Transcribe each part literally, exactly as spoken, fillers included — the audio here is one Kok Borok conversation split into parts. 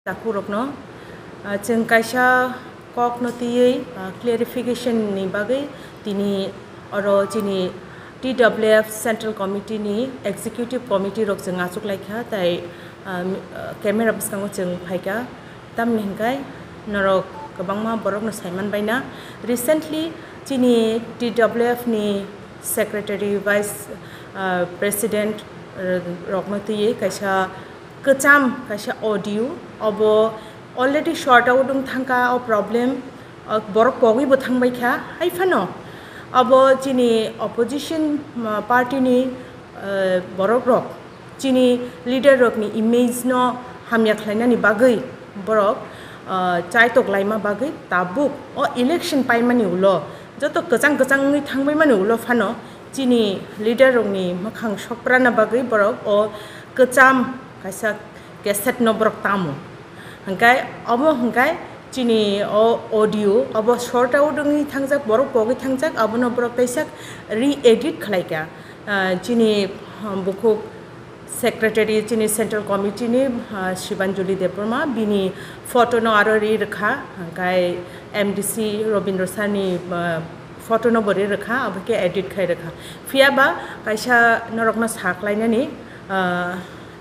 Takhurokno, ah, chwng kaisa kokno twiwi, ah, clarification ni bagwi tini oro chini T W F Central Committee ni Executive Committee rok chwng achuk lai kha, tai, ah, mi-, ah, camera bwskango chwng phai kha. Tamni hwnkhe norok kwbangma borokno saiman baina. Recently chini T W F ni Secretary, Vice, ah, President, ah, rokno twiwi kaisa kwcham kaisa audio, obo already sort out wng thangkha o problem, o borok pogwi bo thangbai kha. Hai phano obo chini opposition, ah, party ni, ah, borok rok chini leader rokni image no hamya khlainani bagwi borok, ah, chaitok laima bagwi tabuk o election paimani ulo joto kwchang kwchang wngwi thangbai mani ulo phano chini leader rokni mwkhang sokprana bagwi borok o kwcham kaisa cassette no borok tamo. Hwnkhe omo hwnkhe chini o audio obo sort out wngwi thangjak, borok pogwi thangjak, abono borok kaisa re-edit khlai kha. Ah, chini, ah, bukhuk secretary, chini central committee ni, ah, Shibanjali Debbarma, bini photo no aro ri rwkha, hwnkhe M D C Robindra Sir ni, ah, photo no bo ri rwkha, abo khe edit khai rwkha. Phiya ba kaisa norokno sa khlainani, ah,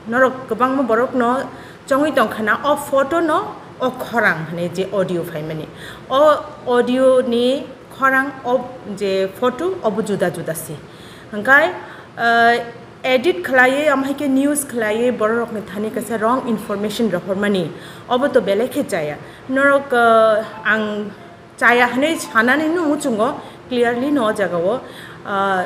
norok kwbangma borokno chongwi tongkhana o photo no o khorang hwnwi je audio phaimani. O audio ni khorang o je photo obo juda juda se. Hwnkhe, ah, edit khlaiwi, omo hai khe news khlaiwi bororokni thani kaisa wrong information rohormani, obo to belai khe chaya. Norok, ah, ang chaya hwnwi sanani no muchungo clearly no o jagao, ah,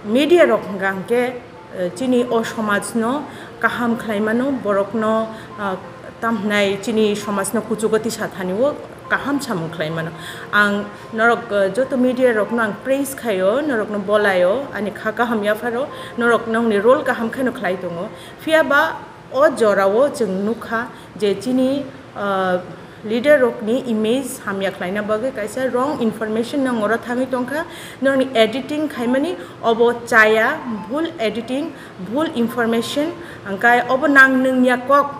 media rok hwnkha hwnkhe, eh, chini o somajno kaham khlai mano, borokno, ah, tamo hwnai chini somajno kuchugo tisa thani o kaham samung khlai mano. Ang norok, eh, joto media rokno ang praise khaio, norokno bolaio, ani kha kaham yapharo, norok nongni role kaham kheno khlai tongo. Phiya ba o jorao chwng nukha je chini, ah, leader rokni image hamya khlaina bagwi kaisa wrong information nang oro thangwi tongkha. Nongni editing khaimani obo chaya, bhul editing, bhul information, hwnkhe obo nang nungya kok,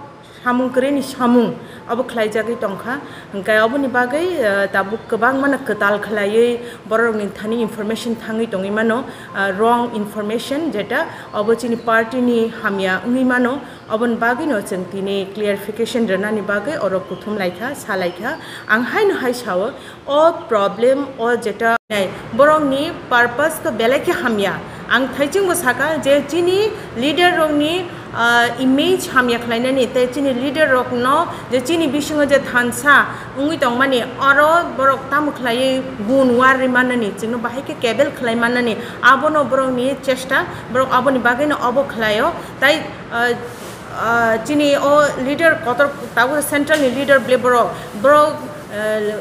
samung kwrwini samung obo khlaijagwi tongkha. Hwnkhe oboni bagwi, ah, tabuk kwbangmano kwtal khlaiwi bororokni thani information thangwi tongwi mano, ah, wrong information, jeta obo chini party ni hamya wngwi mano. Oboni bagwino chwng tini clarification rwnani bagwi oro kuthum laikha, sa laikha. Ang haino hai sao, o problem o jeta nai borokni purpose to belai khe hamya. Ang thaichingbo saka je chini leader rokni, ah, image hamya khlainani tei chini leader rokno je chini bisingo je thansa wngwi tongmani oro borok tamo khlaiwi gun war ri manani, chwngno bahai khe kebel khlai manani, abono borokni chesta, borok aboni bagwino obo khlaio. Tai, ah, ah, chini o leader kotor tabuk central ni leader ble borok, borok, ah,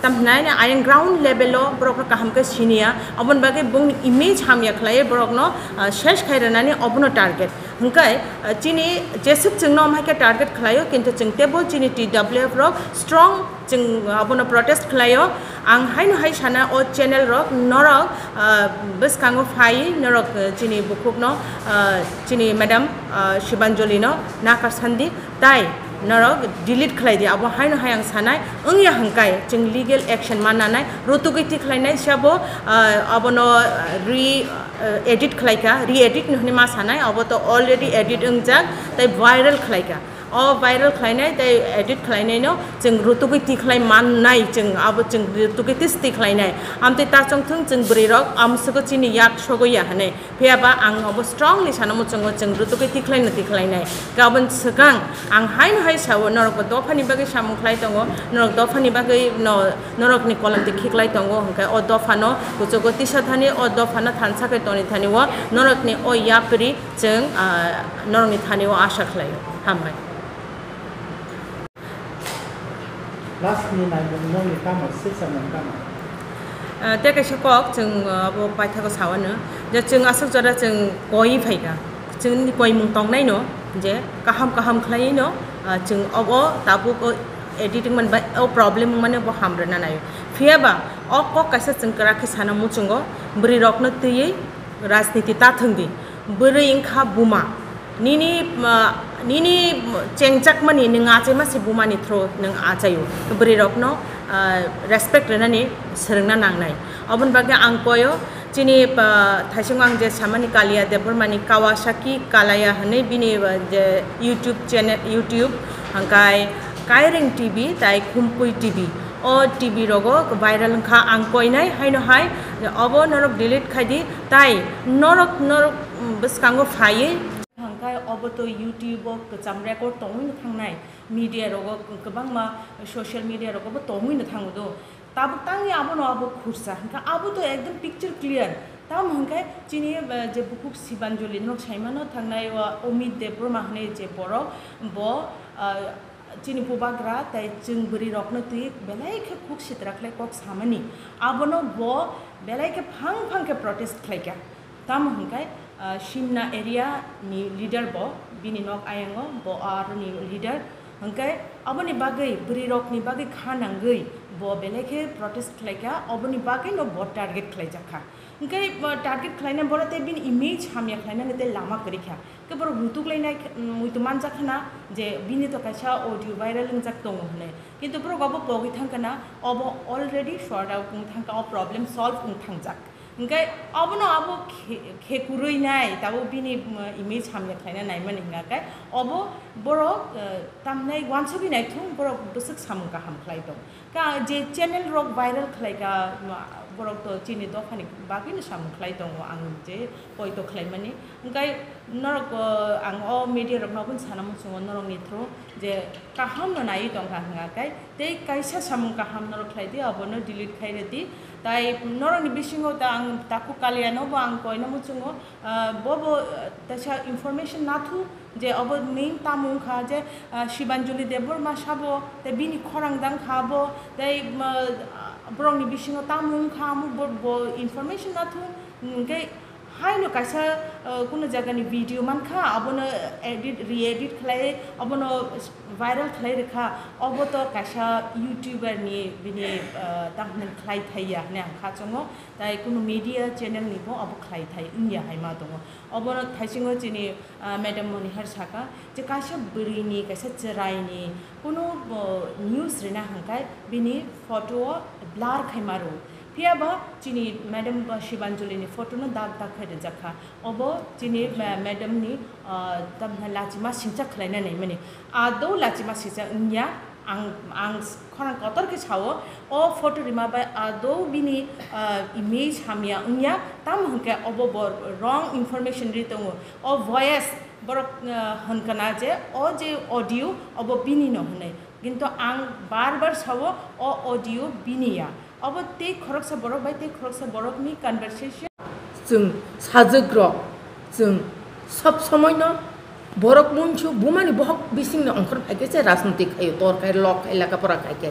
tam hwnai ayang ground level o borok no kaham khe siniya, oboni bagwi bongni image hamya khlaiwi borok no, ah, ses khai rwnani obono target. Hwnkhe, ah, chini jeswk chwngno omo hai khe target khlaio, kintu chwng teibo chini T W F rok strong chwng abono protest khlaio. Ang haino hai sana o channel rok norok, ah, bwskango phai norok, ah, chini bukhukno, ah, chini madam, ah, Shibanjali no nakar sandi tai norok delete khlai di. Abo haino hai ang sanai wngya hwnkhe chwng legal action mananai rutugwi tikhlainai sabo, ah, abono re, ah, edit khlaikha, re-edit no hwnwi ma sanai, abo to already edit wngjak tai viral khlaikha. O viral khlainai tei edit khlainaino chwng rutugwi tikhlai mannai, chwng abo chwng rutugwi tis tikhlainai. Amtwi ta chongthwng chwng bwrwirok amswgo chini yak sogoya hwnwi. Phiya ba ang obo strongly sana muchungo chwng rutugwi tikhlaino tikhlainai. Gabon swkang ang haino hai sao, norokbo dophani bagwi samung khlai tongo, norok dophani bagwi no, norokni kolomtwi khiklai tongo, hwnkhe o dophano kuchugo tisa thani, o dophano thansa khe toni thani o norokni o yapri chwng, ah, norokni thani o asha khlaio. Hambai. Last ni naimung nokni tamo, six M M tamo? Ah, tei kaisa kok chwng, ah, abo paithago sawano je chwng aswk jora chwng koi phaikha, chwngni koimung tongnaino je kaham kaham khlaiwino, ah, chwng obo tabuk o editing man bai o problem wngmani bo hamrwna naio. Phiya ba o kok kaisa chwng kwrak khe sana muchungo, bwrwi rokno twiwi rajniti ta thwng di. Bwrwi wngkha buma. Nini, ah, Nini chengchakmani nwng achaima se bumani through nwng achaio. Bwrwirokno, ah, respect rwnani swrwngna nangnai. Oboni bagwi ang koyo chini, ah, thaisingo ang je samani Kalia Debbarmani Kawasaki Kalaya hwnwi bini, ah, je YouTube channel, YouTube, hwnkhe Kairing T V tai Khumpui T V. O T V rogo viral wngkha, ang koinai haino hai obo norok delete khaidi, tai norok, norok bwskango phaiwi. Hwnkhe obo to YouTube o kwcham record tongwi no thangnai, media rogo kwbangma social media rogo bo tongwi no thango do. Tabuk tangwi abono abo khursa, hwnkhe abo to ekdom picture clear. Tamo hwnkhe chini, eh, je bukhuk Sibanjali norok saimano thangnai o Amit Debbarma hwnwi je borok bo, ah, chini bubagra tai chwng bwrwi rokno twi belai khe khuk sitra khlai kok samani, abono bo belai khe phang phang khe protest khlaikha. Tamo hwnkhe, ah, Simna area ni leader bo, bini nok ayango bo aroni leader. Hwnkhe aboni bagwi bwrwi rokni bagwi kha nangwi bo belai khe protest khlaikha, oboni bagwi no bo target khlaijakha. Hwnkhe, ah, target khlaina boro tei bini image hamya khlainani tei lama kwrwi kha. Khe borok rutuk lainai khe, mm, muitu manjak khna je bini to kaisa audio viral wngjak tongo hwnwi. Kintu borok abo pogwi thang khna, obo already sort out wng thang kha, o problem solve wng thangjak. Hwnkhe obono abo khe-, khe kwrwi nai, tabuk bini, mm, image hamya khlaina naimani hwnkha khe obo borok, eh, tamnai uansugwi naithung, borok bwswk samung kaham khlai tong. Ka je channel rok viral khlai ka, ma, borok to chini dophani bagwi no samung khlai tongo, ang je poito khlai mani. Hwnkhe norok, o, ang o media rok no aboni sana muchungo norok ni through je kaham no naiwi tong kha hwnga khe tei kaisa samung kaham norok khlai di, abono delete khai rw di. Tai norok ni bisingo ta ang takhuk Kalia no bo ang koina muchungo, ah, bo bo, ah, taisa information nathuk. Je obo main tamo wngkha je, ah, Sibanjali Debbarma sabo, tei bini khorang dang kha abo, tei, ah, borokni bisingo tamo wngkha amo bo, bo information nathung, hwnkhe haino kaisa, ah, kuno jagani video mankha, abono edit, re-edit khlai, abono viral khlai rwkha, obo to kaisa YouTuber ni bini, ah, tamhinani khlai thaiya hwnwi ang kha chongo, tai kuno media channel ni bo obo khlai thai wngya hai ma tongo. Obono thaisingo chini, ah, Madam Monihar saka je kaisa bwrwini, kaisa chwraini kunu, bo, news rina hwnkhe bini photo o blur khai maro. Phiya ba chini Madam ba Shibanjali ni photo no dak dak khai rijak kha. Obo chini, ma-, madam ni, ah, tamna lachima singcha khlaina naimani. Adou lachima singcha wngya. Ang, ang khorang kotor khe sao, o photo rima bai adou bini, ah, image hamya wngya, tamo hwnkhe obo bo wrong information ri tongo. O voice borok, ah, hwnkha na je o je audio obo bini no hwnwi, kintu ang bar bar sao o audio bini ya. Obo tei khoroksa borok bai tei khoroksa borokni conversation. Chwng sajwk rok, chwng sob somoi no borok munsuk bumani bohok bising ni ongkhor phaikhe se rajniti khaio, tor khai, lok khai, leka pora khaikhe.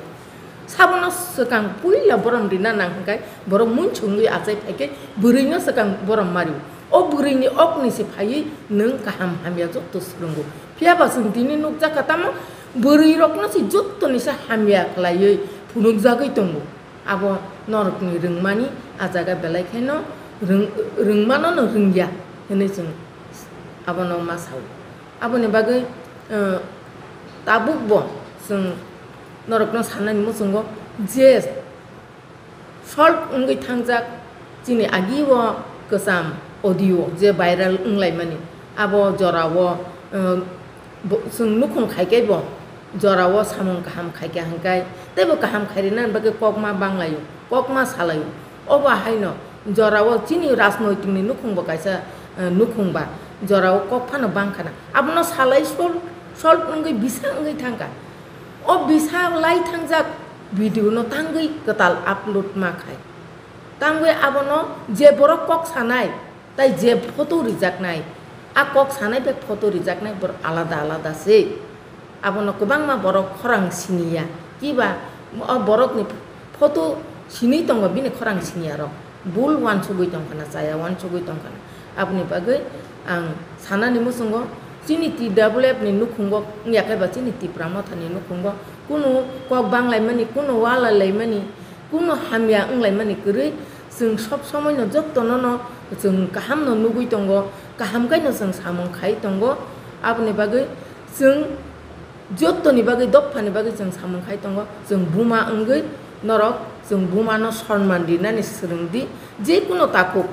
Sabono swkang puila borom rina nang hwnkhe borok munsuk wngwi achai phaikhe bwrwi no swkang borom mario. O bwrwi ni ok ni se phaiwi nwng kaham hamya jotto swrwngo. Phiya ba chwng tini nukjakha tamo bwrwi rok no se jotto ni se hamya khlaiwi phunukjagwi tongo. Abo norokni rwngmani, a jaga belai kheno rwng-, rwngmano no rwngya hwnwi chwng abono ma sao. Aboni bagwi, eh, tabukbo chwng norokno sanani muchungo je solve wngwi thangjak chini agi o kwcham audio je viral wnglaimani, abo jorao, eh, bo-, chwng nukhung khaikhe bo jorao samung kaham khaikha hwnkhe teibo kaham khairina bagwi kokma banglaio, kokma salaio. Obo haino jorao chini rajnoitikni nukhungbo kaisa, eh, nukhung ba jorao kok phano bangkhana. Abono salai sol, sol wngwi bisa wngwi thangkha. O bisa lai thangjak video no tangwi kwtal upload ma khai. Tangwi abono je borok kok sanai, tai je photo rijaknai, a kok sanai bai photo rijaknai borok alada alada se. Abono kwbangma borok khorang siniya, kiba o borokni photo sinwi tongo bini khorang siniya rok. Bul uansugwi tongkhana, chaya uansugwi tongkhana. Aboni bagwi ang sanani muchungo chini T W F ni nukhungo wngya khe ba chini Tipra Mothani nukhungo kunu kok banglaimani, kunu walalaimani, kunu hamya wnglaimani kwrwi chwng sob somoino jottono no chwng kaham no nugwi tongo, kaham khe no chwng samung khai tongo. Aboni bagwi Chwng jottoni bagwi, dophani bagwi chwng samung khai tongo, chwng buma wngwi norok chwng bumano sonman rinani swrwng di, je kuno takhuk,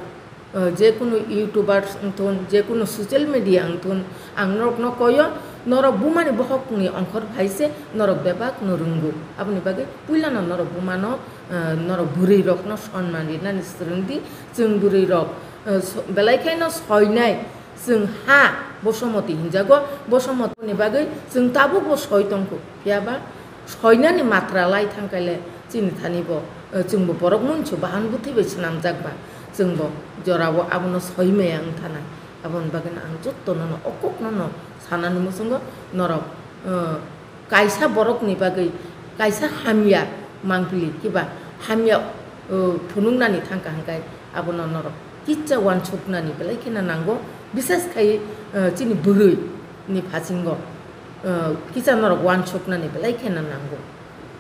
eh, je kuno YouTubers wngthun, je kuno social media wngthun, ang norokno koyo, norok bumani bohokni ongkhor phai se norok bebakno rwngo, aboni bagwi puilano norok bumano, eh, norok bwrwi rokno sonman rinani swrwng di, chwng bwrwi rok, eh, so-, belai kheno soinai, Chwng ha Bosomoti hinjago, Bosomotini bagwi chwng tabukbo soi tongkhu, phiyaba soinani matra lai thangkhaile chini thani bo, eh, chwngbo borok munsu bahan bwthwi bai swnamjak ba, chwngbo jorao abono soi maya wng thanai. Aboni bagwino ang jottono no, okokno no sanani muchungo norok, eh, kaisa borokni bagwi kaisa hamya mangpili kiba hamya, uh, phunuknani thangkha hwnkhe abono norok kisa uansuknani belai kheno nango, bises khai, uh, chini bwrwi ni phasingo, uh, kisa norok uansuknani belai kheno nango.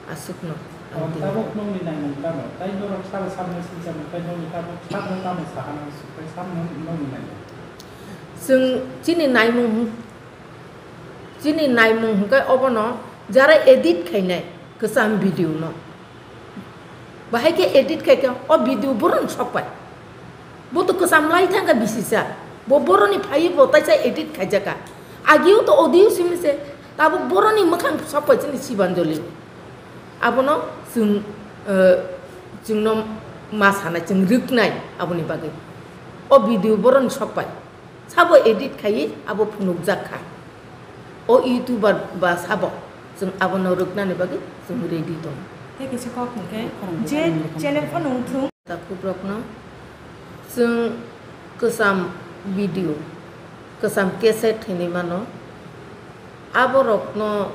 Aswkno ang tini. Tabuk nokni naimung tamo? Tai norok sabo sabno sinchamo, tai nokni tabuk sabno tamo sahana swk, tai sabno nokni naimung? Chwng chini naimung hwn-, Chini naimung hwnkhe obono jara edit khainai kwcham video no. Bahai khe edit khaikhe o video boroni sokpai. Bo to kwcham lai thangkha bisisa. Bo boroni phaiwi bo taisa edit khaijakha. Agio to audio simi se tabuk boroni mwkhang sokpai chini Sibanjali. Abono chwng, eh, chwngno ma sanai, chwng rwknai aboni bagwi. O video boroni sokpai. Sabo edit khaiwi abo phunukjak kha. O YouTuber ba sabo, chwng abono rwknani bagwi chwng ready tongo. Tei kaisa kok hwnkhe, je channel phano wngthung. Takhukrokno chwng kwcham video, kwcham cassette hinwi mano. Aborokno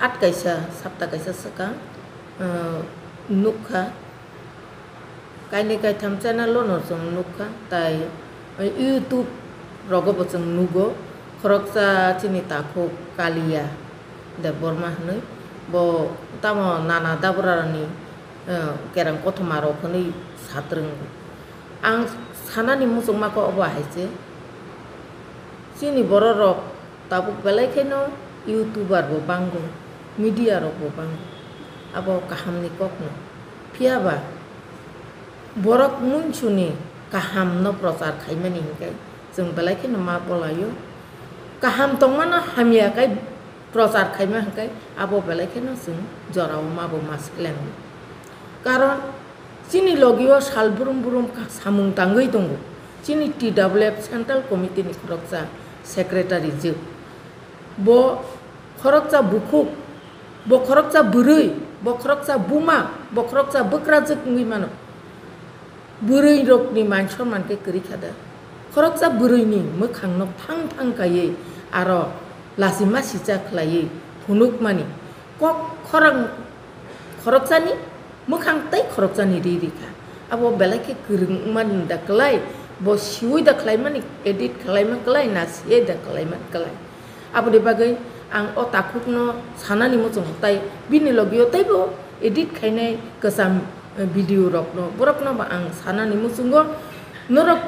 at kaisa, sapta kaisa swkang, uh, nukha. Kainwi kaitham channel-o no chwng nukha, tai YouTube rogo bo chwng nugo, khoroksa chini takhuk Kaliya Debbarma hwnwi, bo tamo nana dabrarokni, eh, kereng kothoma rok hwnwi satrwngo. Ang sanani muchungma khe obo hai se, chini bororok tabuk belai kheno YouTuber bo bango, media rok bo bango, abo kahamni kokno. Phiyaba borok munsuni kahamno prochar khaimani hinkhe chwng belai kheno ma bolaio. Kaham tongmano hamya khe prochar khaima hinkhe abo belai kheno chwng jorao ma bo ma selengo. Karon chini logio sal brum brum ka-, samung tangwi tongo. Chini T W F Central Committee ni khoroksa secretary jwk. Bo khoroksa bukhuk, bo khoroksa bwrwi, bo khoroksa buma, bo khoroksa bwkrajwk wngwi mano. Bwrwi rokni man sonman khe kwrwi kha da. Khoroksa bwrwini mwkhangno phang phang kaiwi aro lachima sicha khlaiwi phunukmani kok khorang khoroksani mwkhang tei khoroksani ri ri kha. Abo belai khe kwrwng wngmani da kwlai, bo siwi da khlaimani, edit khlaima kwlai, na siwi da khlaima kwlai. Aboni bagwi ang o takhukno sanani muchungo, tai bini logio teibo edit khainai kwcham, eh, video rokno, borokno bo ang sanani muchungo. Norok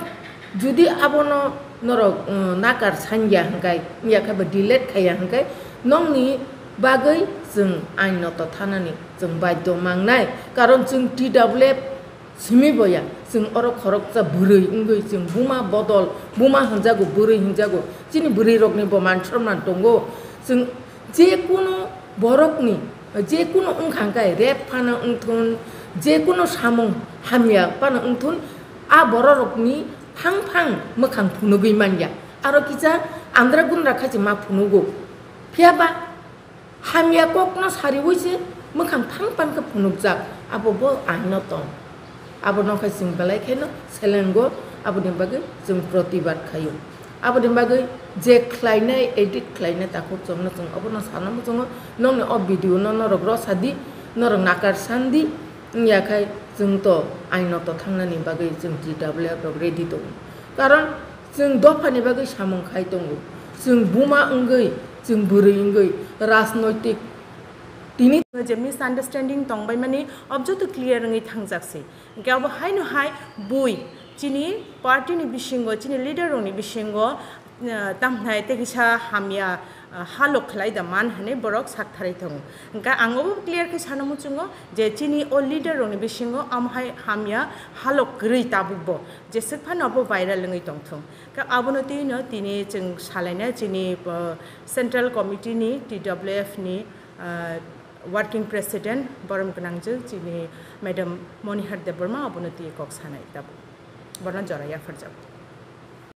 judi abono norok, eh, nakar sanya hwnkhe, wngya khe bo delete khaiya hwnkhe, nokni bagwi chwng ain noto thanani chwng baidhyo mangnai, karon chwng T W F simi boya, chwng oro khoroksa bwrwi wngwi chwng buma bodol, buma hwnjago, bwrwi hwnjago, chini bwrwi rokni bo man sonman tongo, chwng je kunu borokni, je kunu wngkha hwnkhe rape phano wngthun, je kunu samung hamya phano wngthun, a bororokni phang phang mwkhang phunugwi manya, aro kisa andra gundra khachi ma phunugo, phiyaba Hamya kokno sariwi se mwkhang phang phang khe phunukjak, abo bo aino tong. Abono khe chwng belai kheno selengo, aboni bagwi chwng protibad khaio. Aboni bagwi je khlainai, edit khlainai takhuk chwngno chwng obono sana muchungo, nokni o video no norok rw sadi, norok nakar sandi, wngya khai chwng to aino to thangnani bagwi chwng T W F rok ready tongo. Karon Chwng dophani bagwi samung khai tongo. Chwng buma wngwi, chwng bwrwi wngwi, rajnoitik tini je misunderstanding tongbaimani, ob joto clear wngwi thangjak se. Hwnkhe abo haino hai bui chini party ni bisingo, chini leader rokni bisingo, eh, tamhnai tei kisa hamya ah, halok khlai da man hwnwi borok saktharwi tongo. Hwnkhe ang obo clear khe sana muchungo je chini o leader rokni bisingo amohai hamya halok kwrwi tabukbo, jeswk phano abo viral wngwi tongthung. Khe abono twino tini chwng salaina chini, ah, Central Committee ni, T W F ni, ah, Working President borom gwnangjwk chini Madam Monihar Debbarma abono twi kok sanai tabuk. Bono jora yapharjago.